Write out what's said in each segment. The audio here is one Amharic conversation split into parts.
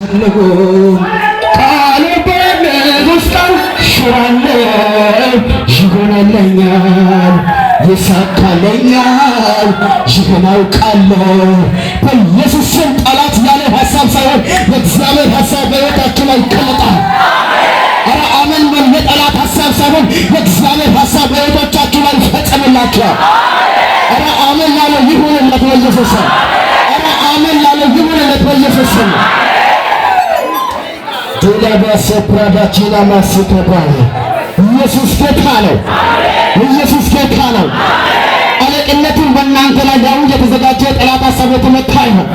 ቃሉ በንጉሥ ቃል ሽራለው፣ ይሆንልኛል፣ ይሳካልኛል፣ ይህን አውቃለሁ። በኢየሱስ ስም ጠላት ያለ ሀሳብ ሳይሆን የእግዚአብሔር ሀሳብ በሕይወታችሁ ላይ ይገለጣል። ኧረ አሜን በል። የጠላት ሀሳብ ሳይሆን የእግዚአብሔር ሀሳብ በሕይወቶቻችሁ ላይ ይፈጸምላችኋል። ኧረ አሜን ላለው ይሁንለት በኢየሱስ ስም። ኧረ አሜን ላለው ይሁንለት በኢየሱስ ስም። ዲላባሰ ፕራዳቺና ማስከባይ። ኢየሱስ ጌታ ነው። ኢየሱስ ጌታ ነው። አለቅነቱን በእናንተ ላይ ያው የተዘጋጀ የጠላት ሀሳብ የተመታ ይሁን።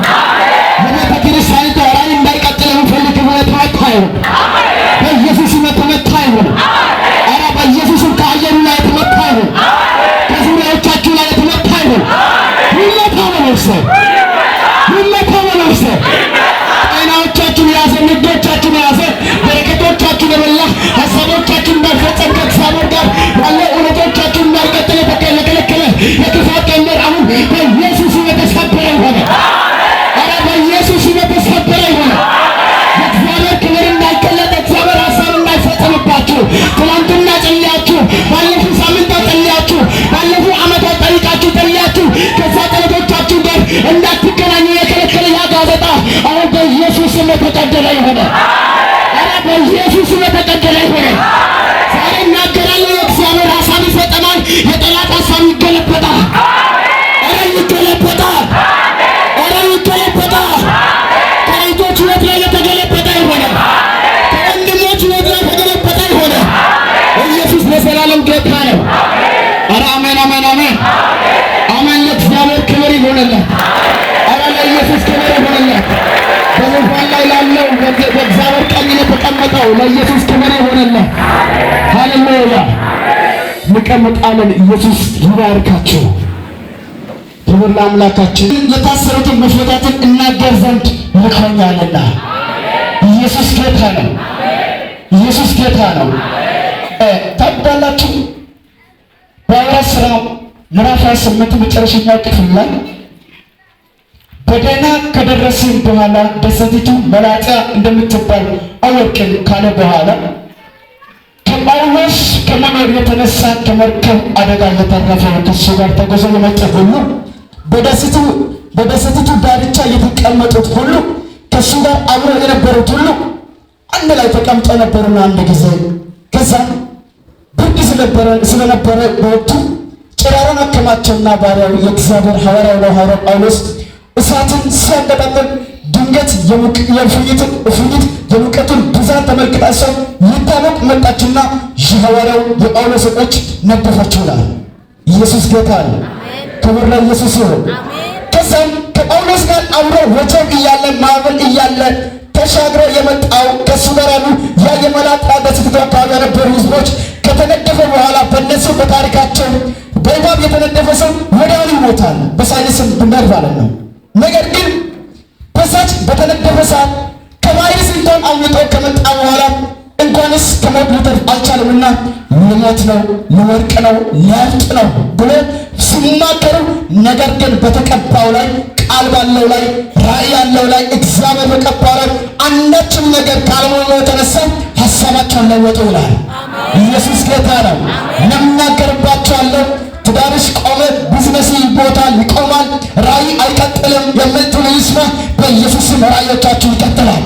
የቤተ ክርስቲያኒቱ ራዕይ እንዳይቀጥል የሚፈልግ የተመታ ይሁን። በኢየሱስ ስም የተመታ ይሁን። ኧረ በኢየሱስም ከአየሩ ላይ የተመታ ይሁን። ከዙሪያዎቻችሁ ላይ የተመታ ይሁን። ይመታ በነፍሴ፣ ይመታ በነፍሴ። ጤናዎቻችሁን የያዘ፣ ንግዶቻችሁን የያዘ፣ በረከቶቻችሁን የበላ፣ ሀሳቦቻችሁን እንዳይፈጸም፣ ከእግዚአብሔር ጋር ያለ እውነቶቻችሁን እንዳይቀጥል የከለከለ የክፋት ቀንበር አሁን በኢየሱስ ስም የተሰበረ ይሆነ። ኧረ በኢየሱስ ስም የተሰበረ ይሆነ። የእግዚአብሔር ክብር እንዳይገለጥ፣ እግዚአብሔር ሀሳብ እንዳይፈጸምባችሁ ትናንትና ጸልያችሁ፣ ባለፉ ሳምንታት ጸልያችሁ፣ ባለፉ ዓመታት ጠይቃችሁ ጸልያችሁ ከዛ ጠላቶቻችሁ ጋር እንዳትገናኙ የከለከለ ያ ጋዜጣ አሁን በኢየሱስ ስም የተቀደደ ይሆነ። ኧረ በኢየሱስ ስም የተቀደደ ይሆነ። ዛሬ እናገራለሁ። የእግዚአብሔር ሀሳብ ይፈጸማል። የጠላት ሀሳብ ይገለበጣል። ኧረ ይገለበጣል። ኧረ ይገለበጣል። ከእህቶች ሕይወት ላይ የተገለበጠ ይሆነ። ከወንድሞች ሕይወት ላይ የተገለበጠ ይሆነ። ኢየሱስ ለዘላለም ጌታ ነው። ኧረ አሜን፣ አሜን፣ አሜን፣ አሜን። ለእግዚአብሔር ክብር ይሁንለት። ኧረ ለኢየሱስ ክብር ይሁንለት። በዙፋን ላይ ላለው፣ በእግዚአብሔር ቀኝ ለተቀመጠው ለኢየሱስ ክብር ይሁንለት። ሃሌሉያ። እንቀመጣለን። ኢየሱስ ይባርካችሁ። ክብር ለአምላካችን። የታሰሩትን መፈታትን እናገር ዘንድ ልኮኛልና። ኢየሱስ ጌታ ነው። ኢየሱስ ጌታ ነው። ታውቃላችሁ፣ በሐዋርያት ሥራ ምዕራፍ 28 መጨረሻኛው ክፍል ላይ በደህና ከደረስን በኋላ ደሴቲቱ መላጥያ እንደምትባል አወቅን ካለ በኋላ፣ ከጳውሎስ ከመኖር የተነሳ ከመርከብ አደጋ የተረፈው፣ ከሱ ጋር ተጉዞ የመጣ ሁሉ፣ በደሴቲቱ ዳርቻ የተቀመጡት ሁሉ፣ ከሱ ጋር አብረው የነበሩት ሁሉ አንድ ላይ ተቀምጠው ነበሩና አንድ ጊዜ ከዛ ብርድ ስለነበረ በወቅቱ ጭራሮን አከማቸውና ባሪያው የእግዚአብሔር ሐዋርያው ነው ሐዋርያው ጳውሎስ እሳትን ሲያቀጣጥል ድንገት የእፉኝት የሙቀቱን ብዛት ተመልክታ ሰው ልታሞቅ መጣችና የሐዋርያው የጳውሎስ እጅ ነደፈችው ይላል። ኢየሱስ ጌታ ነው። ክብር ለኢየሱስ ይሁን። ከዛም ከጳውሎስ ጋር አብሮ ወጀብ እያለ፣ ማዕበል እያለ ተሻግሮ የመጣው፣ ከእሱ ጋር ያሉ ያ የመላጣ ደሴቲቱ አካባቢ የነበሩ ሕዝቦች ከተነደፈ በኋላ በእነሱ በታሪካቸው በእባብ የተነደፈ ሰው ወዲያውኑ ይሞታል። በሳይንስም ብናይ ማለት ነው። ነገር ግን በዛች በተነደፈ ሰዓት ከቫይረስ እንኳን አምልጦ ከመጣ በኋላ እንኳንስ ከሞት ሊተርፍ አልቻለምና ልሞት ነው፣ ልወድቅ ነው፣ ሊያልቅ ነው ብሎ ሲማከሩ፣ ነገር ግን በተቀባው ላይ፣ ቃል ባለው ላይ፣ ራእይ ያለው ላይ፣ እግዚአብሔር በቀባው ላይ አንዳችም ነገር ካለመሆኑ የተነሳ ሀሳባቸውን ለወጡ ይላል። ኢየሱስ ጌታ ነው። እናገርባቸዋለሁ። ትዳርሽ ቆመ፣ ቢዝነስ ቦታ ይቆማል፣ ራእይ አይቀጥልም የሚል ትውልድ ይስማ። በኢየሱስ ስም ራእዮቻችሁ ይቀጥላል።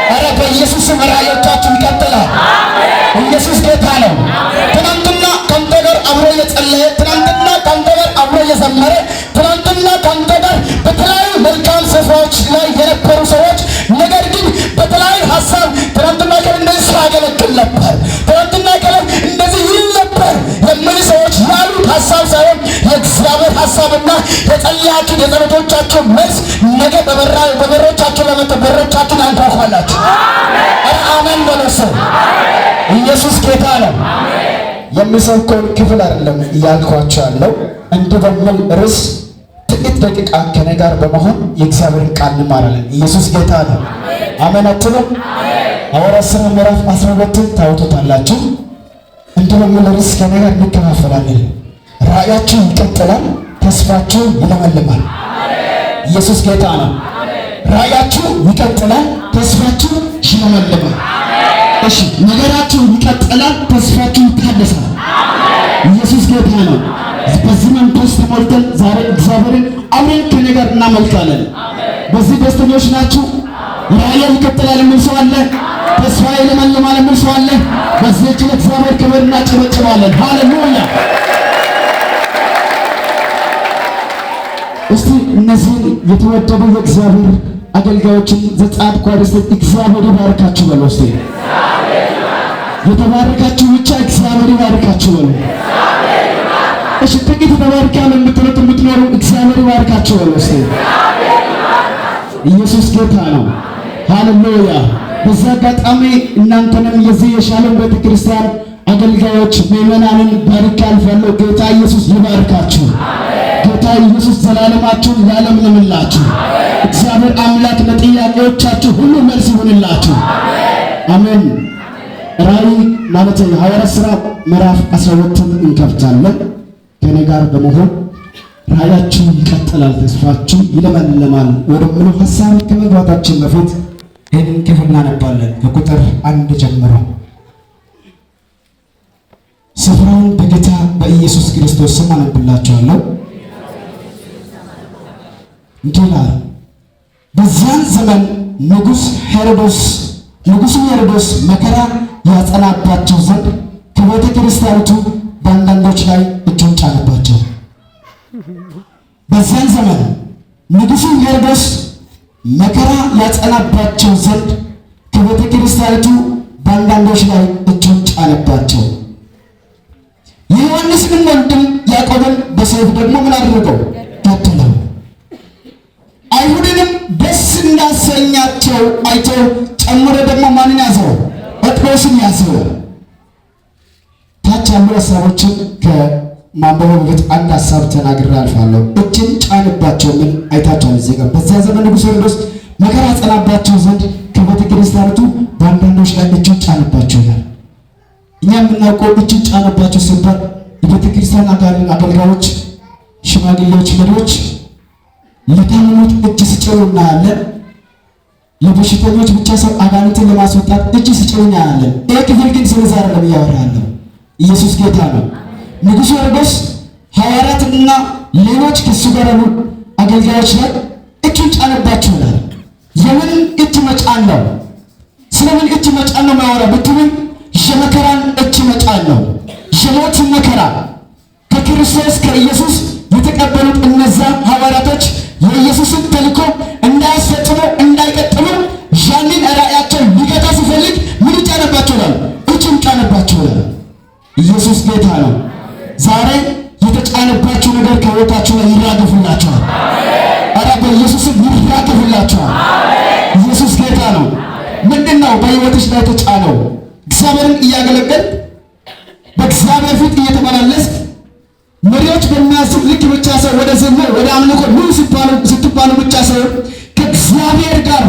ኧረ በኢየሱስ ስም ራእዮቻችሁ ይቀጥላል። ኢየሱስ ጌታ ነው። ትናንትና ከአንተ ጋር አብሮ የጸለየ፣ ትናንትና ከአንተ ጋር አብሮ የዘመረ፣ ትናንትና ከአንተ ጋር በተለያዩ መልካም ስፍራዎች ላይ የነበሩ ሰዎች፣ ነገር ግን በተለያዩ ሀሳብ ትናንትና ከ እንደዚህ ሳያገለግል ነበር፣ ትናንትና ከ እንደዚህ ይል ነበር የሚሉ ሰዎች ያሉት ሀሳብ ሳይሆን የእግዚአብሔር ሀሳብና የጸለያችሁት የጸሎቶቻችሁ መልስ ነገ በበሮቻችሁ ለመጠ በሮቻችሁን ያንኳኳላችሁ። ኧረ አሜን በሉ ሰው። ኢየሱስ ጌታ ነው። የሚሰብከውን ክፍል አይደለም እያልኳቸው ያለው። እንዲህ በሚል ርዕስ ጥቂት ደቂቃ ከኔ ጋር በመሆን የእግዚአብሔርን ቃል እንማራለን። ኢየሱስ ጌታ ነው። አሜን አትሉም? ሐዋርያት ሥራ ምዕራፍ 12ን ታውጡታላችሁ። እንዲህ በሚል ርዕስ ከኔ ጋር እንከፋፈላለን። ራእያችሁ ይቀጥላል፣ ተስፋችሁ ይለመልማል። ኢየሱስ ጌታ ነው። ራእያችሁ ይቀጥላል፣ ተስፋ ተስፋችሁ ይለመልማል። እሺ፣ ነገራችሁ ይቀጥላል፣ ተስፋችሁ ይታደሳል። ኢየሱስ ጌታ ነው። በዚህ መንፈስ ተሞልተን ዛሬ እግዚአብሔርን አብረን ከኔ ጋር እናመልካለን። በዚህ ደስተኞች ናችሁ? ራእይ ይቀጥላል የሚል ሰው አለ? ተስፋ ይለመልማል የሚል ሰው አለ? በዚህ እጅ ለእግዚአብሔር ክብር እናጨበጭባለን። ሃሌሉያ! እስቲ እነዚህን የተወደዱ የእግዚአብሔር አገልጋዮችን ዘጸአት ኳሪስ እግዚአብሔር ይባርካችሁ በሉ። እስቲ የተባረካችሁ ብቻ እግዚአብሔር ይባርካችሁ በሉ። እሺ፣ ጥቂት ተባርካለሁ የምትሉት የምትኖሩ እግዚአብሔር ይባርካችሁ በሉ። እስቲ ኢየሱስ ጌታ ነው። ሃሌሉያ። በዚህ አጋጣሚ እናንተንም የዚህ የሻሎም ቤተክርስቲያን አገልጋዮች ምዕመናንን ባርክ አልፋለሁ። ጌታ ኢየሱስ ይባርካችሁ። ጌታ ኢየሱስ ዘላለማችሁን ያለምልምላችሁ። እግዚአብሔር አምላክ ለጥያቄዎቻችሁ ሁሉ መልስ ይሁንላችሁ። አሜን። ራእይ ማለት ሐዋርያት ሥራ ምዕራፍ 12ን እንከፍታለን። ከኔ ጋር በመሆን ራእያችሁ ይቀጥላል፣ ተስፋችሁ ይለመልማል ወደሚለው ሀሳብ ከመግባታችን በፊት ይህንን ክፍል እናነባለን። ከቁጥር 1 ጀምሮ ስፍራውን በጌታ በኢየሱስ ክርስቶስ ስም አነብላችኋለሁ። እንዲህ ይላል። በዚያን ዘመን ንጉሡ ሄሮድስ መከራ ያጸናባቸው ዘንድ ከቤተ ክርስቲያኒቱ በአንዳንዶች ላይ እጁን ጫነባቸው። በዚያን ዘመን ንጉሡ ሄሮድስ መከራ ያጸናባቸው ዘንድ ከቤተ ክርስቲያኒቱ በአንዳንዶች ላይ እጁን ጫነባቸው። የዮሐንስንም ወንድም ያዕቆብን በሰይፍ ደግሞ ምን አደረገው? ገደለው። አይሁድንም ደስ እንዳሰኛቸው አይተው ጨምሮ ደግሞ ማንን ያዘው? ጴጥሮስን ያዘው። ታች ያሉ ሀሳቦችን ከማንበቡ በፊት አንድ ሀሳብ ተናግሬ አልፋለሁ። እጅን ጫንባቸው ምን አይታችኋል? እዚህ ጋር በዚያ ዘመን ንጉሡ ሄሮድስ መከራ ያጸናባቸው ዘንድ ከቤተ ክርስቲያኒቱ በአንዳንዶች ላይ እጁን ጫንባቸው ይላል። እኛ የምናውቀው እጁን ጫንባቸው ሲባል የቤተ ክርስቲያን አገልጋዮች፣ ሽማግሌዎች፣ መሪዎች ለታመሙት እጅ ሲጭኑ እናያለን። ለበሽተኞች ብቻ ሰው አጋንንትን ለማስወጣት እጅ ሲጭኑ እናያለን። ይህ ክፍል ግን ስለዛ አይደለም እያወራ ያለው። ኢየሱስ ጌታ ነው። ንጉሡ ሄሮድስ ሐዋርያትና ሌሎች ከሱ ጋር ያሉ አገልጋዮች ላይ እጁን ጫነባቸው ይላል። የምን እጅ መጫን ነው? ስለምን እጅ መጫን ነው ማወራ ብትሉኝ የመከራን እጅ መጫን ነው። የሞት መከራ ከክርስቶስ ከኢየሱስ የተቀበሉት እነዛ ሐዋርያቶች የኢየሱስን ተልእኮ እንዳያስፈጽሙ እንዳይቀጥሉ ያንን ራእያቸው ሊገታ ሲፈልግ ምን ይጫነባቸው ይላል? እጁን ጫነባቸው ይላል። ኢየሱስ ጌታ ነው። ዛሬ የተጫነባችሁ ነገር ከሕይወታችሁ ላይ ይራገፍላችኋል። ኧረ በኢየሱስም ይራገፍላችኋል። ኢየሱስ ጌታ ነው። ምንድነው በሕይወትሽ ላይ የተጫነው? እግዚአብሔርን እያገለገል በእግዚአብሔር ፊት እየተመላለስክ መሪዎች በሚያስብ ልክ ብቻ ሰው ወደ ዝምር ወደ አምልኮ ኑ ስትባሉ ብቻ ሰው ከእግዚአብሔር ጋር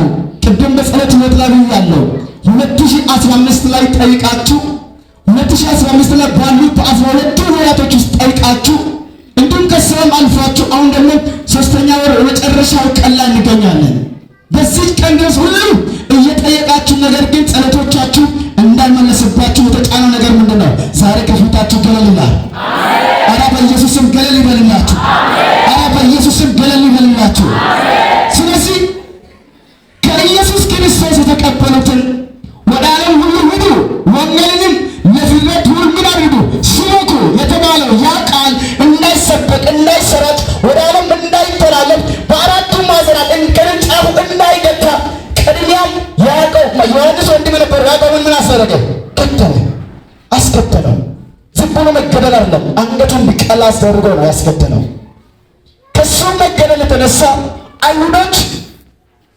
ቅድም በጸሎት ሕይወት ላይ ብያለሁ። 2015 ላይ ጠይቃችሁ 2015 ላይ ባሉት በ12 ወራቶች ውስጥ ጠይቃችሁ እንዲሁም ከስራም አልፋችሁ አሁን ደግሞ ሶስተኛ ወር የመጨረሻው ቀን ላይ እንገኛለን። በዚህ ቀን ድረስ ሁሉ እየጠየቃችሁ ነገር ግን ጸሎቶቻችሁ እንዳይመለስባችሁ የተጫነው ነገር ምንድነው? ዛሬ ከፊታችሁ ገለል ይላል። ኧረ በኢየሱስም ገለል ይበልላችሁ። ኧረ በኢየሱስም ገለል ይበልላችሁ። ስለዚህ ከኢየሱስ ክርስቶስ የተቀበሉትን ወደ ዓለም ሁሉ ሂዱ ወንጌልንም ለፍጥረት ሁሉ ምን አድርጉ ስበኩ የተባለው ያ ቃል እንዳይሰበክ እንዳይሰራጭ ወደ ዓለም እንዳይተላለፍ በአራቱ ማዕዘናት ቅርንጫፉ እንዳይገታ ቅድሚያም ያዕቆብ ዮሐንስ ወንድም ነበር። ያዕቆብን ምን አስደረገ? ገደለ፣ አስገደለው። ዝም ብሎ መገደል አይደለም፣ አንገቱን ሊቀላ አስደርጎ ነው ያስገደለው። ከሱ መገደል የተነሳ አይሁዶች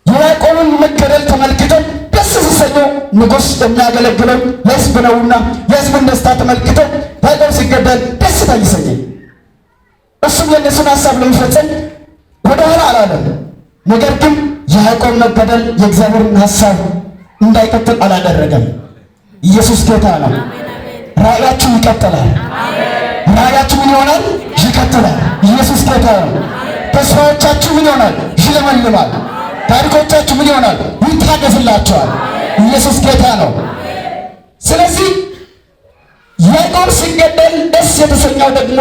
የያዕቆብን መገደል ተመልክተው ደስ ሲሰኙ ንጉሥ የሚያገለግለው ለሕዝብ ነውና የሕዝብን ደስታ ተመልክተው ያዕቆብ ሲገደል ደስታ ይሰኘ። እሱም የእነሱን ሀሳብ ለመፈጸም ወደኋላ አላለም። ነገር ግን የያዕቆብ መገደል የእግዚአብሔርን ሀሳብ እንዳይቀጥል አላደረገም። ኢየሱስ ጌታ ነው። ራእያችሁ ይቀጥላል። ራእያችሁ ምን ይሆናል? ይቀጥላል። ኢየሱስ ጌታ ነው። ተስፋዎቻችሁ ምን ይሆናል? ይለመልማል። ታሪኮቻችሁ ምን ይሆናል? ይታደስላችኋል። ኢየሱስ ጌታ ነው። ስለዚህ ያዕቆብ ሲገደል ደስ የተሰኘው ደግሞ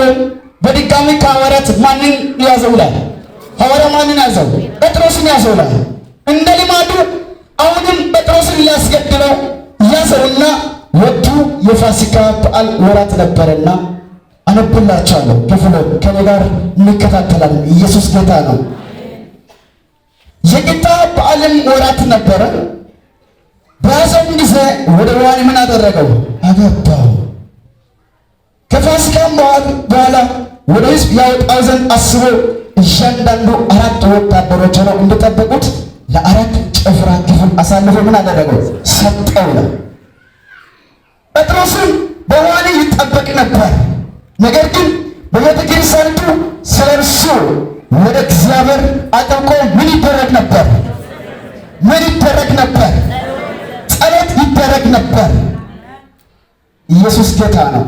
በድጋሚ ከሐዋርያት ማንን ያዘው ይላል? ሐዋርያ ማንን ያዘው? ጴጥሮስን ያዘው ይላል። እንደ ልማዱ አሁንም ጴጥሮስን ሊያስገድለው ያዘውና ወቅቱ የፋሲካ በዓል ወራት ነበረና አነብላችኋለሁ። ክፍሉን ከኔ ጋር እንከታተላለን። ኢየሱስ ጌታ ነው። የቂጣ በዓልም ወራት ነበረ። በያዘውም ጊዜ ወደ ወህኒ ምን አደረገው? አገባው። ከፋሲካም በኋላ ወደ ሕዝብ ያወጣው ዘንድ አስቦ እያንዳንዱ 4 ወታደሮች ሆነው እንደጠበቁት ለአራት ጭፍራ ክፍል አሳልፎ ምን አደረገው? ሰጠው ነው። ጴጥሮስም በወህኒ ይጠበቅ ነበር። ነገር ግን በቤተ ክርስቲያኒቱ ስለ እርሱ ወደ እግዚአብሔር አጥብቆ ምን ይደረግ ነበር? ምን ይደረግ ነበር? ጸሎት ይደረግ ነበር። ኢየሱስ ጌታ ነው።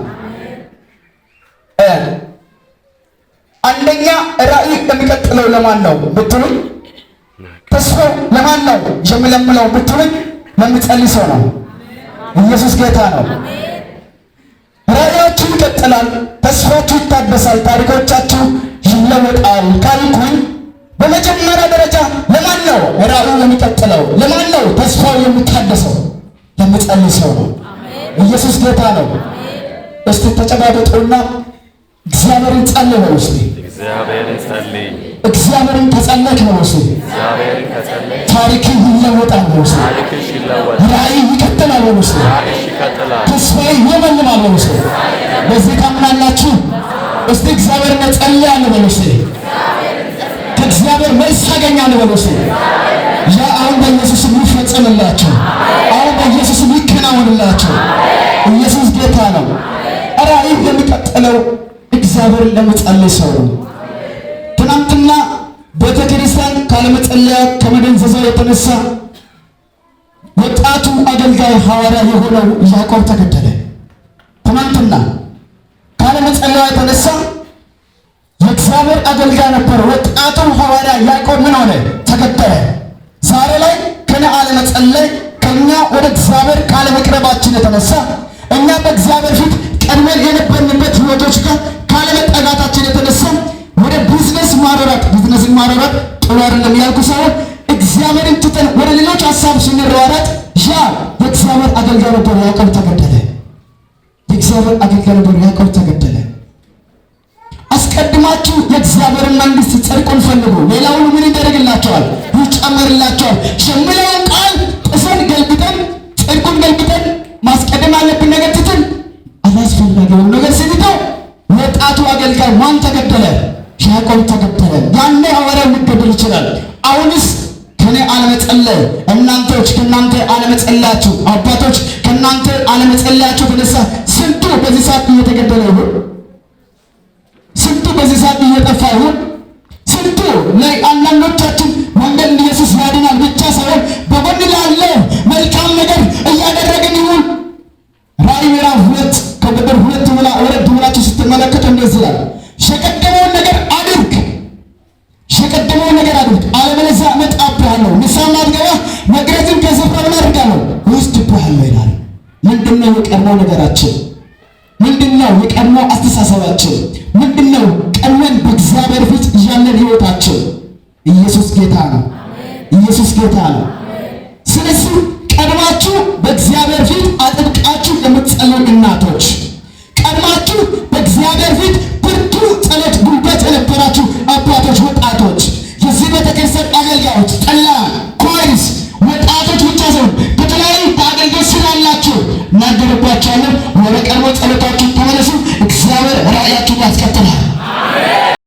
አንደኛ ራእይ የሚቀጥለው ለማን ነው ብትሉኝ፣ ተስፋው ለማን ነው የሚለምለው ብትሉኝ፣ ለሚጸልይ ሰው ነው። ኢየሱስ ጌታ ነው። ራእያችሁ ይቀጥላል፣ ተስፋችሁ ይታደሳል፣ ታሪኮቻችሁ ይለወጣል ካልኩኝ በመጀመሪያ ደረጃ ለማን ነው ራእዩ የሚቀጥለው? ለማን ነው ተስፋው የሚታደሰው? ለሚጸልይ ሰው ነው። ኢየሱስ ጌታ ነው። እስቲ ተጨባበጡና እግዚአብሔርን ጸልይ በሉ እስቲ። እግዚአብሔርን ጸልይ። እግዚአብሔርን ከጸለይክ በሉ እስቲ። እግዚአብሔርን ከጸለይክ ታሪክ ይለወጣል በሉ እስቲ። ታሪክሽ ይለወጣል። ራእይ ይቀጥላል በሉ እስቲ። ራእይሽ ይቀጥላል። ተስፋዬ ይለመልማል በሉ እስቲ። በዚህ ታምናላችሁ? እስቲ እግዚአብሔርን ጸልያለሁ በሉ እስቲ። ከእግዚአብሔር መልስ አገኛለሁ በሉ እስቲ። ያ አሁን በኢየሱስ ስም ይፈጸምላችሁ። አሁን በኢየሱስ ስም ይከናወንላችሁ። ኢየሱስ ጌታ ነው። ራእይ የሚቀጥለው እግዚአብሔርን ለመጸለይ ሰው ነው። ትናንትና ቤተክርስቲያን ካለመጸለያ ከመደንዘዟ የተነሳ ወጣቱ አገልጋይ ሐዋርያ የሆነው ያዕቆብ ተገደለ። ትናንትና ካለመጸለያ የተነሳ የእግዚአብሔር አገልጋይ ነበር ወጣቱ ሐዋርያ ያዕቆብ ምን ሆነ? ተገደለ። ዛሬ ላይ ከነ አለመጸለይ ከኛ ወደ እግዚአብሔር ካለመቅረባችን የተነሳ እኛ በእግዚአብሔር ፊት ቀድመን የነበርንበት ህይወቶች ጋር ካለመጠጋታችን የተነሳ ወደ ቢዝነስ ማሮራት፣ ቢዝነስን ማሮራት ጥሩ አይደለም ያልኩ ሳይሆን እግዚአብሔርን ትተን ወደ ሌሎች ሐሳብ ስንሯሯጥ ያ የእግዚአብሔር አገልጋይ ነበር ያዕቆብ ተገደለ። የእግዚአብሔር አገልጋይ ነበር ያዕቆብ ተገደለ። አስቀድማችሁ የእግዚአብሔርን መንግስት ጽድቁን ፈልጉ፣ ሌላው ሁሉ ምን ይደረግላችኋል? ይጨመርላችኋል። የሚለውን ቃል ጥሰን ገልብጠን ጽድቁን ገልብጠን ማስቀደም ያለብን ነገር ትተን አላስፈላጊውን ነገር ስንተው ወጣቱ አገልጋይ ማን ተገደለ? ያዕቆብ ተገደለ። ያኔ ሐዋርያው ሊገደል ይችላል። አሁንስ ከኔ አለመጸለይ እናንተዎች ከናንተ አለመጸለያችሁ አባቶች ከናንተ አለመጸለያችሁ የተነሳ ስንቱ በዚህ ሰዓት እየተገደለ ይሁን? ስንቱ በዚህ ሰዓት እየጠፋ ይሁን? ስንቱ ላይ አንዳንዶቻችን ወንጌል ኢየሱስ ያድናል ብቻ ሳይሆን በጎን ላለ መልካም ነገር እያደረግን ይሁን? ራእይ ምዕራፍ 2 ከቁጥር 2 ብላ ወረድ ብላችሁ ስትመለከቱ እንደዚህ ይላል፣ የቀደመውን ነገር አድርግ፣ የቀደመውን ነገር አድርግ፣ አለበለዚያ እመጣብሃለሁ፣ ንስሐ ማትገባ መቅረዝን ከስፍራ ምን አደርጋለሁ? እወስድብሃለሁ ይላል። ምንድነው የቀድሞው ነገራችን? ምንድነው የቀድሞው አስተሳሰባችን? ምንድነው ቀድመን በእግዚአብሔር ፊት ያለን ህይወታችን? ኢየሱስ ጌታ ነው። ኢየሱስ ጌታ ነው። ስለዚህ ቀድማችሁ በእግዚአብሔር ፊት አጥብቃችሁ የምትጸልዩ እናቶች፣ ቀድማችሁ በእግዚአብሔር ፊት ብርቱ ጸሎት ጉልበት የነበራችሁ አባቶች፣ ወጣቶች፣ የዚህ ቤተክርስቲያን አገልጋዮች፣ ጠላ choirs ወጣቶች ብቻ ሳይሆን በተለያዩ በአገልግሎት ስራ ያላችሁ እናገርባችኋለሁ። ወደ ቀድሞ ጸሎታችሁ ተመለሱ።